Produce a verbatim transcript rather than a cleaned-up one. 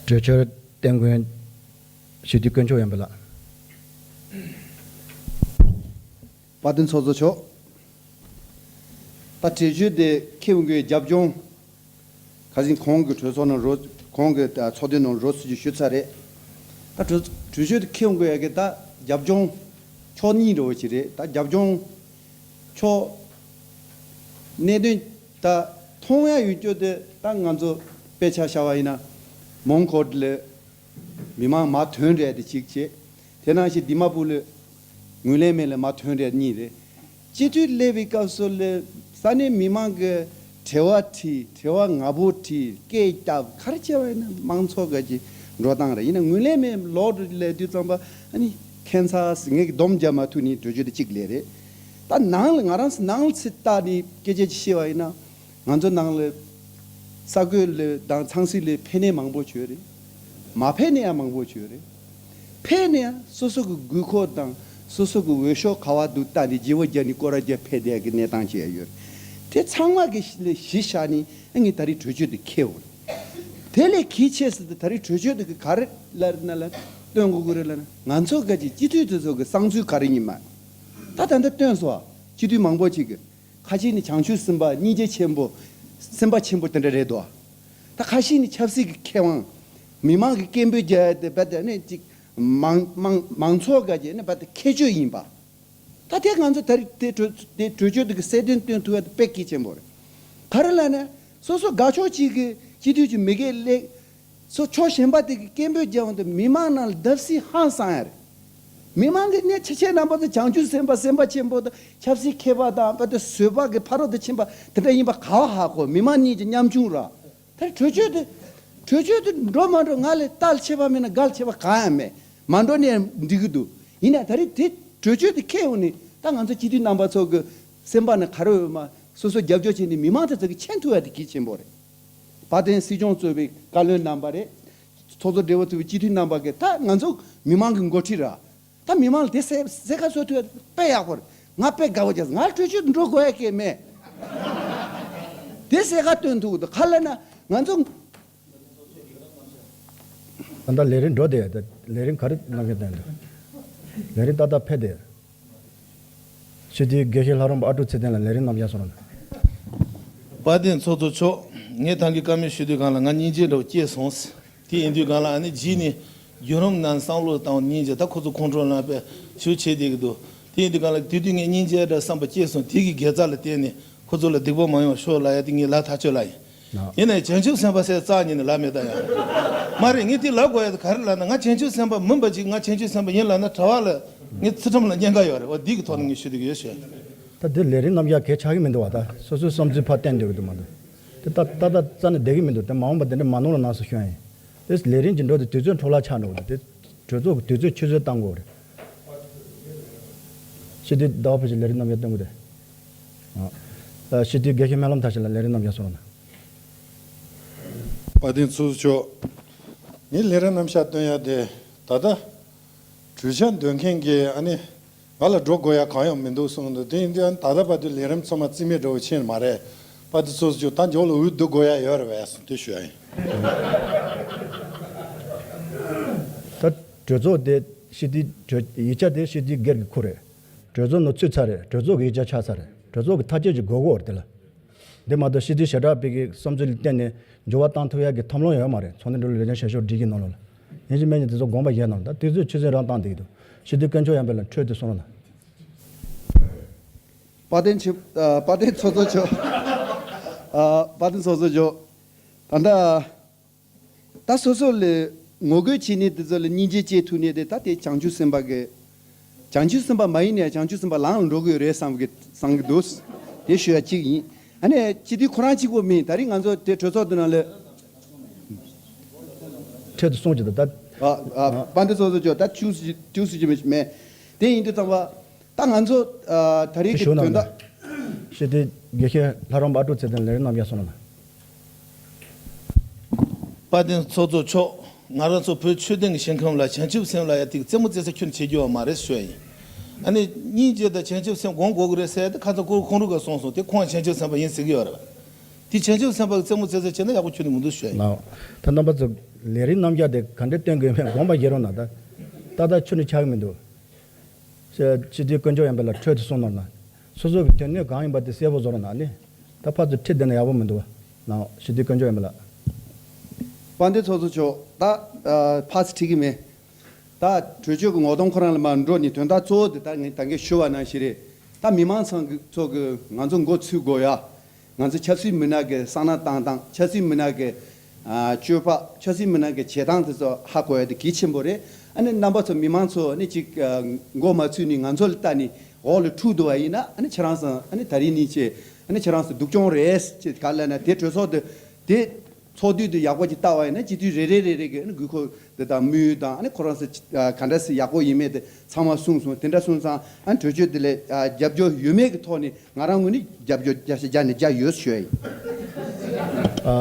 གྲོས་ཆོད་བསྟན་དགོས་ཞུ་དུས་དཀོན་མཆོག་ཡོན་པ་ལགས། དཔལ་ལྡན་ཚོགས་གཙོ་མཆོག་ད་གྲོས་ཆོད་དེ་འཁྱེར་ཡོང་དགོས་རྒྱབ་ལྗོངས། ཁ་སང་གོང་གི་གྲོས་ཚོགས་ནང་རོ་གོང་གི་ཚོགས་འདུའི་ནང་རོ་སུ་ཅིག་ཞུ་ཚར་རེད། ད་གྲོས་གྲོས་ཆོད་དེ་འཁྱེར་ཡོང་དགོས་ཡ་གི་ད་རྒྱབ་ལྗོངས་ཕྱོགས་གཉིས་འདྲ་བོ་ཅིག་རེད། ད་རྒྱབ་ལྗོངས་ཕྱོགས་གནད་དོན་ད་མཐོང་ཡ་ཡོད་རྒྱུ་དེ་ད་ང་ཚོ་དཔེ་ཆ་བཞག་པ་ཡིན་ན་མོན་གྷོ་ལ་མི་མང་མར་ཐོན་རེད་དེ་གཅིག་བྱས། དེ་ནང་བཞིན་དི་མ་པུར་ལ་ངོས་ལེན་མེད་ལ་མར་ཐོན་རེད་གཉིས་རེད། སྤྱི་འཐུས་སླེབས་པའི་སྐབས་སུ་ལ་ས་གནས་མི་མང་གི་དྲི་བ་དྲིས་དྲི་བ་ང་པོ་དྲིས་སྐད་བརྒྱབ་ག་རེ་བྱས་པ་ཡིན་ན་མང་ཚོགས་ག་གི་འགྲོ་སྟངས་རེད། ཡིན་ན་ངོས་ལེན་མེད་ལོག་འགྲོ་ལས་དུས་ཙམ་པ་ཨ་ནི་ཁྱད་མཚར་ངས་ཀྱི་སྡོམ་རྒྱག་མ་ཐུབ་ནི་གྲོས་ཆོད་དེ་གཅིག་ལས་རེད། ད་ནང་ལ་ང་རང་ཚོ་ནང་ལ་ཚིག་བལྟ་ནི་སྐད་ཆ་ཅིག་བཤད་པ་ཡིན་ན། ང་ཚོ་ནང་ལ་ས་ཁུལ་ལ་དང་ཚང་སྲིད་ལ་ཕན་ནས་མང་པོ་བྱོས་རེད། མ་ཕན་ནས་ཡང་མང་པོ་བྱོས་རེད། ཕན་ནས་ཡང་སོ་སོ་གི་དགོས་མཁོ་དང་སོ་སོ་གི་འོས་ཤོག་ག་བ་འདུག་བལྟ་ནས་བརྗེ་བོ་རྒྱག་ནས་སྐོར་ར་རྒྱག་ཕན་བསྡད་ཀྱི་གནས་སྟངས་ཅིག་ཡང་ཡོད་རེད། དེ་ཚང་མ་གི་ལ་གཞི་བཞག་ནས་ངས་ད་རེས་གྲོས་ཆོད་དེ་འཁྱེར་ཡོང་རེད། དེ་ལས་གལ་ཆེ་ཤོས་དེ་ད་རེས་གྲོས་ཆོད་དེ་གི་ག་རེ་ལབ་ན་ལ་སྟོན་དགོས་ཀྱི་རེད་ལབ་ན་ང་ཚོ་ག་ཅིག་སྤྱི་འཐུས་དེ་ཚོ་གི་བསམ་ཚུལ་ག་རེ་ཡིན་མ། ད་ད་ལྟ་སྟོན་སོང་ཨ། སྤྱི་འཐུས་མང་པོ་ཅིག་གི་ཁ་ཤས་ནི་བྱང་ཆུབ་སེམས་དཔའ་སྙིང་རྗེ་ཆེན་པོ། སེམས་དཔའ་ཆེན་པོ་དེ་འདྲ་རེད་དོ། ད་ཁ་ཤས་ནི་ཆབ་སྲིད་ཀྱི་མཁས་དབང་། མི་མང་གི་སྐད་འབོད་རྒྱག་ཡ་དེ་རྦད་དེ་ནི་ཅིག་མང་མང་མང་ཚོགས་ག་རེ་ནི་རྦད་དེ་ཁྱད་ཆོས་ཡིན་པ། ད་དེ་ང་ཚོ་ད་རེས་དེ་གྲོས་དེ་གྲོས་ཆོད་དེ་གི་གསལ་སྟོན་སྟོན་ཐུབ་ཡ་དེ་དཔེ་གལ་ཆེན་པོ་རེད། ག་རེ་ལབ་ན་སོ་སོ་དགའ་ཕྱོགས་གཅིག་གི་སྤྱི་འཐུས་ཀྱི་མི་སྒེར་སླེབས། སོ་ཕྱོགས་གཞན་པ་དེ་གི་སྐད་འབོད་རྒྱག་འོང་དུས་མི་མང་ནང་ལ་བརྡབ་གསིག་ཧང་སང་ཡ་རེད། མི་མང་གི་གནས་ཆེ་ཆེ་རྣམ་པ་ཚོ་བྱང་ཆུབ་སེམས་དཔའ་སེམས་དཔའ་ཆེན་པོ་དང་ཆབ་སྲིད་མཁས་པ་དང་རྦད་དེ་བཟོད་པ་གི་ཕ་རོལ་ཏུ་ཕྱིན་པ་དེ་འདྲ་ཡིན་པ་ག་བ་ཧ་གོ། མི་མང་གཉིས་ཀྱི་ཉམ་ཆུང་ར། ད་གྲོས་ཆོད་དེ་གྲོས་ཆོད་དེ་འགྲོ་མ་འགྲོ་ང་ལས་ལྟ་ཆེ་བ་མེད་ན་དགའ་ཆེ་བ་གང་ཡང་མེད། མ་འགྲོ་ནས་འགྲིག་གི་འདུག་ཡིན་ན་ད་རེས་དེ་གྲོས་ཆོད་དེ་འཁྱེར་ཡོང་ནས་ད་ང་ཚོ་སྤྱི་འཐུས་རྣམ་པ་ཚོ་གི་སེམས་པ་ནང་ག་རེ་ཡོད་མ་སོ་སོ་རྒྱབ་སྐྱོར་བྱས་ནས་མི་མང་དེ་ཚོ་གི་མཁྱེན་ཐུབ་ཡ་དེ་གལ་ཆེན་པོ་རེད། དཔལ་ལྡན་སྲིད་སྐྱོང་གཙོས་པའི་བཀའ་བློན་རྣམ་པ་རེད། ཚོགས་གཙོ་སྦྲེལ་པོ་གཙོས་པའི་སྤྱི་འཐུས་རྣམ་པ་གིས་ད་ང་ཚོ་མི་མང་གི་འགོ་ཁྲིད་ར། ད་མི་མང་ལ་དེ་གསལ་གསལ་ཁ་བཟོ་ཐུབ་ཡ་དཔེ་ཡག་པོ་རེད། ང་དཔེ་དགའ་བོ་བྱས་ང་གྲོས་ཆོད་འགྲོ་དགོས་ཡ་གི་མེད། དེ་གསལ་ཁ་སྟོན་ཐུབ་ཀྱི་འདུག་ག་ལ་ན་ང་ཚོ། ད་ལྟ་ལས་རིམ་འགྲོ་བསྡད་ཡོད། ད་ལས་རིམ་ག་རེ་གནང་གི་བསྡད་འདུག་ལས་རིམ་ཏག་ཏག་ཕེབས་བསྡད་ཡོད། སྤྱི་འཐུས་དགེ་བཤེས་ལྷ་རམས་པ་ཨ་ཀྲུག་ཚེ་བརྟན་ལགས་ལས་རིམ་རྣམ་གཞག་གསུང་རོགས་གནང་། དཔལ་ལྡན་ཚོགས་གཙོ་མཆོག་ངས་ཐང་གི་བཀའ་མོལ་ཞུ་དུས་སྒང་ལ་ང་སྙིང་རྗེ་འདྲ་བོ་སྐྱེས་སོང་། དེ་ཡིན་དུས་སྒང་ལ་ཨ་ནི་རྗེས་ནས་བརྒྱུད་རིམ་ནང་བསམ་བློ་བཏང་སྙིང་རྗེ། ད་ཁོ་ཚོ་ཁོང་ཁྲོ་ལངས་པའི་ཞུ་བྱེད་བསྡད་ཀྱི་འདུག་དེ་ཡིན་དུས་སྒང་ལ་དེ་དུས་ངས་སྙིང་རྗེ་འདྲ་བསམ་པ་སྐྱེས་སོང་། དེ་གི་དགེ་རྩ་ལ་བརྟེན་ནས་ཁོ་ཚོ་ལ་སྡིག་པ་མ་ཡོང་ཤོག་ལབ་ཡ་དེ་ངས་ལབ་ཐག་ཆོད་ལ་ཡིན། ཡིན་ནའི་བྱང་ཆུབ་སེམས་དཔའ་ཟེར་རྩ་ཉིད་ནས་ལབ་མེད་ད་ཡ། མ་རེད། ངས་དེ་ལབ་དགོས་ཡ་དེ་ག་རེ་ལབ་ན་ང་བྱང་ཆུབ་སེམས་དཔའ་མིན་པ་ཅིག་ང་བྱང་ཆུབ་སེམས་དཔའ་ཡིན་ལབ་ན་གྲྭ་པ་ལ་ངས་ཚུལ་ཁྲིམས་ལ་གཉན་ཁ་ཡོད་རེད་བ། འདི་གི་ཐོག་ནས་ངས་ཞུ་དུས་ཡོད་ཤོད། ད་འདི་ལས་རིམ་རྣམ་གཞག་གལ་ཆགས་ཀྱི་མི་འདུག་བ། ད་སོ་སོའི་བསམ་ཚུལ་ཕར་བསྟན་འདོད་ཀྱི་འདུག་མ་གཏོགས། དེ་ད་ད་ད་རྩ་ནས་བསྡད་ཀྱི་མི་འདུག་དེ་མ་འོངས་པ་དེ་འདྲ་མ་གནང་རོགས་གནང་ཟེར་ཞུ་ཡ་ཡིན། དེ་ལས་རིམ་གྱི་འགྲོ་དེ་དུས་ཚོད་འཕྲོ་བརླག་ཆགས་འགྲོ་གི་འདུག་དེ་གྲོས་ཚོགས་ཀྱི་དུས་ཚོད་ཆུད་ཟོས་བཏང་དགོས་རེད། སྤྱི་འཐུས་ཟླ་བ་ཕུན་ཚོགས་ལས་རིམ་རྣམ་གཞག་སྟོན་དགོས་ཏེ། ཨ། སྤྱི་འཐུས་དགེ་བཤེས་སྨོན་ལམ་མཐར་ཕྱིན་ལགས་ལས་རིམ་རྣམ་གཞག་གསུང་རོགས་གནང་། དཔལ་ལྡན་ཚོགས་གཙོ་མཆོག་ངས་ལས་རིམ་རྣམ་གཞག་སྟོན་ཡ་དེ་ད་ལྟ་གྲོས་འཆར་འདོན་མཁན་གྱིས་ཨ་ནི་ང་ལ་འགྲོ་དགོས་ཡ་གང་ཡང་མི་འདུག་གསུངས་འདུག་དེ་ཡིན་དུས་ཨ་ནི་ད་ལྟ་བར་དུ་ལས་རིམ་ཚང་མ་རྩིས་མེད་འགྲོ་བ་ཕྱིན་མ་རེད། དཔལ་ལྡན་ཚོགས་གཙོ་མཆོག་ད་མགྱོགས་ལ་འོས་བསྡུ་དགོས་ཡ་ཡོད་རེད་བས་སོང་དེ་ཞུ་ཡ་ཡིན། ད་གྲོས་ཚོགས་དེ་སྤྱི་འཐུས་གྲོས་ཡིག་ཆ་དེ་སྤྱི་འཐུས་སྒེར་གྱི་ཁུར་རེད། གྲོས་ཚོགས་ནང་ཚུད་ཚར་རེད། གྲོས་ཚོགས་ཀྱི་ཡིག་ཆ་ཆགས་ཚར་རེད། གྲོས་ཚོགས་ཀྱི་ཐག་གཅོད་ཅིག་དགོས་ཀྱི་ཡོད་རེད་དེ་ལ། འདི་མ་གཏོགས་སྤྱི་འཐུས་ཞེ་དྲག་པའི་གི་བསམ་ཚུལ་ལ་བརྟེན་ནས་འགྱུར་བ་བཏང་ཐུབ་ཡ་གི་ཐབས་ལམ་ཡོད་མ་རེད། ཚོགས་འདུ་འགྲོ་ལས་རིམ་ཞལ་ཤོག་སྒྲིག་གི་ནང་ལོགས་ལ། ཡིན་གཅིག་མིན་གཅིག་དེ་ཚོ་དགོངས་པ་བཞེས་གནང་ལ། ད་དུས་ཚོད་ཆུད་ཟོས་རང་བཏང་བསྡད་ཀྱི་འདུག་སྤྱི་འཐུས་དཀོན་མཆོག་ཡངས་པའི་ལགས་འཕྲོས་དེ་གསུང་རོགས་གནང་། དཔལ་ལྡན་ཆེ། ཨ། དཔལ་ལྡན་ཚོགས་གཙོ་མཆོག་ཨ། དཔལ་ལྡན་ཚོགས་གཙོ་མཆོག་ད་ལྟ། ད་སོ་སོ་ལ་ངོ་རྒོལ་བྱེད་ནི་དེ་ཚོ་ལ་སྙིང་རྗེ་སྐྱེ་ཐུབ་ནི་དེ་ད་དེ་བྱང་ཆུབ་སེམས་དཔའ་གི། བྱང་ཆུབ་སེམས་དཔའ་མ་ཡིན་ནའི་བྱང་ཆུབ་སེམས་དཔའ་ལངས་ལ་འགྲོ་གི་ཡོད་རེད་བསམ་གི་བསམ་གི་འདུག་དེ་ཞུ་ཡ་གཅིག་ཡིན། ཨ་ནི་སྤྱི་འཐུས་ཁོ་རང་གཅིག་པོ་མིན། ད་རིང་ང་ཚོ་དེ་གྲོས་ཚོགས་དེ་ནང་ལ། འཕྲོས་དེ་གསུང་གི་འདུག་ད། ཨ་ཨ། དཔལ་ལྡན་ཚོགས་གཙོ་མཆོག་ད་ཅུང་ཟད་ཅུང་ཟད་ཅིག་མེད། དེ་ཡིན་དུས་ཙམ་པ། ད་ང་ཚོ་ཨ་ད་རེས་ཀྱི་ཞུ་དོན་གནང་དག་ན། སྤྱི་འཐུས་དགེ་བཤེས་ལྷ་རམས་པ་ཨ་ཀྲུག་ཚེ་བརྟན་ལས་རིམ་རྣམ་གཞག་གསུང་རོགས་གནང་། དཔལ་ལྡན་ཚོགས་གཙོ་མཆོག་ང་རང་ཚོ་བོད་ཆོས་ལྡན་གྱི་ཞིང་ཁམས་ལ་བྱང་ཆུབ་སེམས་ལ་ཡ་ཏིག་རྩེད་མོ་རྩེ་ས་ཁྱོན་བྱེད་རྒྱུ་བ་མ་རེད་ཞུ་ཡ་ཡིན། ཨ་ནི་སྙིང་རྗེ་དང་བྱང་ཆུབ་སེམས་སྒོམ་དགོས་ཀྱི་རེད་ཟེར་ཏེ་ཁ་སང་ཁོ་ཁོང་རུ་ག་གསུངས་སོང་། དེ་ཁོང་བྱང་ཆུབ་སེམས་དཔའ་ཡིན་ཟེར་གྱི་ཡོད་རེད། དེ་བྱང་ཆུབ་སེམས་དཔའ་གི་རྩེད་མོ་རྩེ་ས་བྱས་ན་ཡག་པོ་ཁྱོན་ནས་མི་འདུག་ཞུ་ཡ་ཡིན། ལགས། ད་རྣམ་པ་ཚོ། ལས་རིགས་རྣམ་གཞག་དེ་ག་འདྲས་སྟོན་དགོས་མིན་དགོངས་པ་བཞེས་རོགས་གནང་། ད་ད་ལྟ་ཁྱོན་ནས་ཆགས་ཀྱི་མི་འདུག་སྤྱི་འཐུས་དཀོན་མཆོག་ཡན་པ་ལགས་འཕྲོས་དེ་གསུངས་གནང་ན། སོ་སོ་གི་དོན་གནད་གང་ཡིན་པ་དེ་གསལ་པོ་བཟོ་རོགས་གནང་ནི། ད་ཕར་ཚུར་ཁྲིད་བསྡད་ན་ཡག་པོ་མི་འདུག་བ། ནའོ་སྤྱི་འཐུས་དཀོན་མཆོག་ཡན་པ་ལགས། དཔལ་ལྡན་ཚོགས་གཙོ་མཆོག་ད་ཨ་ཕར་ཚུར་ཁྲིད་ཀྱི་མེད། ད་གྲོས་ཆོད་ཀྱི་ངོ་གདོང་ཁོ་རང་ལ་མར་འགྲོ་ནས་དོན་དག་གཙོ་བོ་དེ་ད་ངས་ད་གིན་ཞུ་བ་ནང་བཞིན་རེད། ད་མི་མང་ཚང་གི་ཚོ་གི་ང་ཚོ་མགོ་ཚོས་དགོས་ཡ། ང་ཚོ་ཆབ་སྲིད་མི་སྣ་གི་བསམ་བློ་བཏང་སྟངས། ཆབ་སྲིད་མི་སྣ་གི་ཨ་སྤྱོད་པ། ཆབ་སྲིད་མི་སྣ་གི་བྱེད་སྟངས་དེ་ཚོ་ཧ་གོ་ཡ་དེ་གལ་ཆེན་པོ་རེད། ཨ་ནི་རྣམ་པ་ཚོ་མི་མང་ཚོ་ཨ་ནི་ཅིག་ཨ་མགོ་མ་ཚོས་ནས་ང་ཚོ་ལ་ལྟ་ནས་འོག་ལ་འཁྲུག་འདུག་བ་ཡིན་ན། ཨ་ནི་ཁྱེད་རང་ཚོ་ཨ་ནི་ད་རིང་ནས་བྱས་ཨ་ནི་ཁྱེད་རང་ཚོ་སྡུག་གྱོང་རེད་ཅེས་ག་ལབ་ན། དེ་གྲོས་ཚོགས་དེ་དེ་ཚོགས་དུས་དེ་ཡག་པོ་ཅིག་བལྟ་བ་ཡིན་ན། སྤྱི་འཐུས་རེ་རེ་རེ་རེ་གི་ཨ་ནི་དགོས་མཁོ་དེ་དང་དམིགས་ཡུལ་དང་། ཨ་ནི་ཁོ་རང་ཚོ་ཨ་ག་འདྲ་སེ་ཡག་པོ་ཡིན་མེད་དེ་ཚང་མ་གསུངས་སོང་། དེ་འདྲ་སོང་ཙང་ཨ་ནི་གྲོས་ཆོད་དེ་ལ་ཨ་རྒྱབ་སྐྱོར་ཡོད་མེད་ཀྱི་ཐོག་ནས་ང་རང་ངོས་ནས་རྒྱབ་སྐྱོར་བརྒྱ་ཆ་བརྒྱ་ནས་བརྒྱ་ཡོད་ཞུ་ཡ་ཡིན།